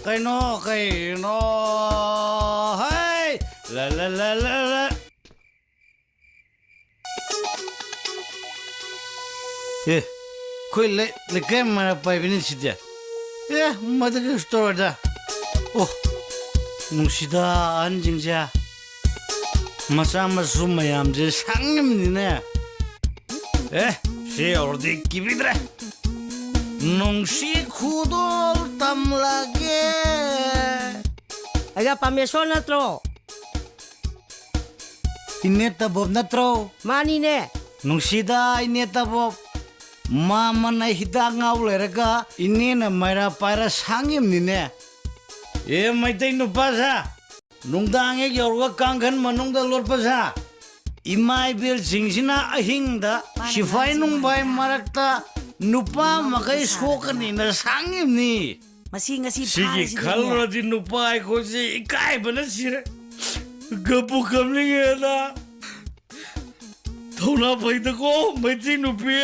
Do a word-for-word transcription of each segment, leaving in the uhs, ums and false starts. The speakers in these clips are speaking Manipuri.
ꯀꯩꯅꯣ, ꯀꯩꯅꯣ? ꯍꯩ! ꯂ, ꯂ, ꯂ, ꯂ, ꯂ꯫ ꯑꯦ, ꯑꯩꯈꯣꯏ ꯂꯩ-, ꯂꯩꯀꯥꯏ ꯃꯔꯛ ꯄꯥꯏꯕꯅꯤ ꯁꯤꯗꯤ꯫ ꯑꯦ, ꯃꯗꯨꯒꯤ ꯁ꯭ꯇꯣꯔꯗ꯫ ꯑꯣ, ꯅꯨꯡꯁꯤꯗ ꯑꯍꯟꯁꯤꯡꯁꯦ꯫ ꯃꯆꯥ ꯃꯁꯨ ꯃꯌꯥꯝꯁꯦ ꯁꯪꯉꯤꯕꯅꯤꯅꯦ꯫ ꯑꯦ, ꯁꯤ ꯌꯧꯔꯗꯤ ꯀꯤꯕꯤꯗ꯭ꯔꯦ꯫ ꯅꯨꯡꯁꯤ ꯈꯨꯗꯣꯜ ꯇꯝꯂꯒꯦ꯫ ꯑꯩꯒ ꯄꯥꯃꯦꯁꯣꯔ ꯅꯠꯇ꯭ꯔꯣ? ꯏꯅꯦ ꯇꯕꯣꯞ ꯅꯠꯇ꯭ꯔꯣ? ꯃꯥꯅꯤꯅꯦ꯫ ꯅꯨꯡꯁꯤꯗ ꯏꯅꯦ ꯇꯕꯣꯞ, ꯃꯥꯃꯅ ꯍꯤꯗꯥꯛ ꯉꯥꯎ ꯂꯩꯔꯒ ꯏꯅꯦꯅ ꯃꯩꯔꯥ ꯄꯥꯏꯔ ꯁꯥꯡꯉꯤꯕꯅꯤꯅꯦ꯫ ꯑꯦ ꯃꯩꯇꯩ ꯅꯨꯄꯥ ꯁꯥ, ꯅꯨꯡꯗꯥꯡ ꯍꯦꯛ ꯌꯧꯔꯒ ꯀꯥꯡꯈꯟ ꯃꯅꯨꯡꯗ ꯂꯣꯠꯄ ꯁꯥ, ꯏꯃꯥ ꯏꯕꯦꯜꯁꯤꯡꯁꯤꯅ ꯑꯍꯤꯡꯗ ꯁꯤꯐꯥꯏ ꯅꯨꯡꯐꯥꯏ ꯃꯔꯛꯇ ꯅꯨꯄꯥ ꯃꯈꯩ ꯁꯣꯛꯀꯅꯤꯅ ꯁꯥꯡꯉꯤꯕꯅꯤ꯫ ꯃꯁꯤ ꯉꯁꯤ ꯁꯤꯒꯤ ꯐꯥꯔꯤꯁꯤꯗꯅꯦ꯫ ꯈꯜꯂꯨꯔꯗꯤ ꯅꯨꯄꯥ ꯑꯩꯈꯣꯏꯁꯦ ꯏꯀꯥꯏꯕꯅ ꯁꯤꯔꯦ꯫ ꯀꯞꯄꯨ ꯀꯞꯅꯤꯡꯉꯦꯗ꯫ ꯊꯧꯅꯥ ꯐꯩꯗꯀꯣ ꯃꯩꯇꯩ ꯅꯨꯄꯤ꯫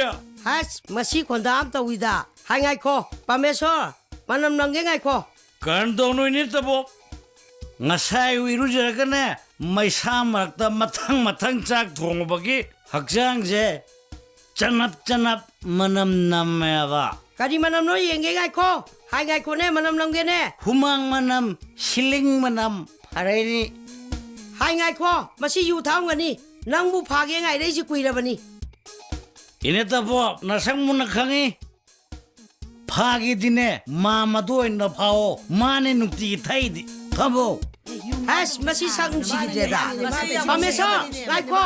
ꯍꯁ, ꯃꯁꯤ ꯈꯣꯟꯗꯥ ꯑꯃ ꯇꯧꯏꯗ꯫ ꯍꯥꯏ ꯉꯥꯏꯈꯣ, ꯄꯥꯃꯦꯁꯣꯔ, ꯃꯅꯝ ꯅꯝꯒꯦ ꯉꯥꯏꯈꯣ꯫ ꯀꯔꯝ ꯇꯧꯅꯣꯏꯅꯦ ꯇꯕꯣ? ꯉꯁꯥꯏ ꯏꯔꯨꯖꯔꯒꯅꯦ, ꯃꯩꯁꯥ ꯃꯔꯛꯇ ꯃꯊꯪ ꯃꯊꯪ ꯆꯥꯛ ꯊꯣꯡꯉꯨꯕꯒꯤ ꯍꯛꯆꯥꯡꯁꯦ ꯆꯅꯞ ꯆꯅꯞ ꯃꯅꯝ ꯅꯝꯃꯦꯕ꯫ ꯀꯔꯤ ꯃꯅꯝꯅꯣ ꯌꯦꯡꯒꯦ ꯉꯥꯏꯈꯣ꯫ ꯍꯥꯏ ꯉꯥꯏꯈꯣꯅꯦ, ꯃꯅꯝ ꯅꯝꯒꯦꯅꯦ꯫ ꯍꯨꯃꯥꯡ ꯃꯅꯝ, ꯁꯤꯂꯤꯡ ꯃꯅꯝ ꯐꯔꯦꯅꯤ꯫ ꯍꯥꯏ ꯉꯥꯏꯈꯣ, ꯃꯁꯤ ꯌꯨ ꯊꯛꯑꯝꯒꯅꯤ꯫ ꯅꯪꯕꯨ ꯐꯥꯒꯦ ꯉꯥꯏꯔꯛꯏꯁꯤ ꯀꯨꯏꯔꯕꯅꯤ꯫ ꯏꯅꯦ ꯇꯕꯣ, ꯅꯁꯪ ꯃꯨꯟꯅ ꯈꯪꯉꯤ꯫ ꯐꯥꯒꯦꯗꯤꯅꯦ, ꯃꯥ ꯃꯗꯨ ꯑꯣꯏꯅ ꯐꯥꯑꯣ꯫ ꯃꯥꯅꯦ ꯅꯨꯡꯇꯤꯒꯤ ꯊꯛꯏꯗꯤ꯫ ꯐꯕꯣ꯫ ꯍꯁ, ꯃꯁꯤ ꯁꯛ ꯅꯨꯡꯁꯤꯈꯤꯗ꯭ꯔꯦꯗ꯫ ꯄꯥꯃꯦꯁꯣꯔ, ꯉꯥꯏꯈꯣ꯫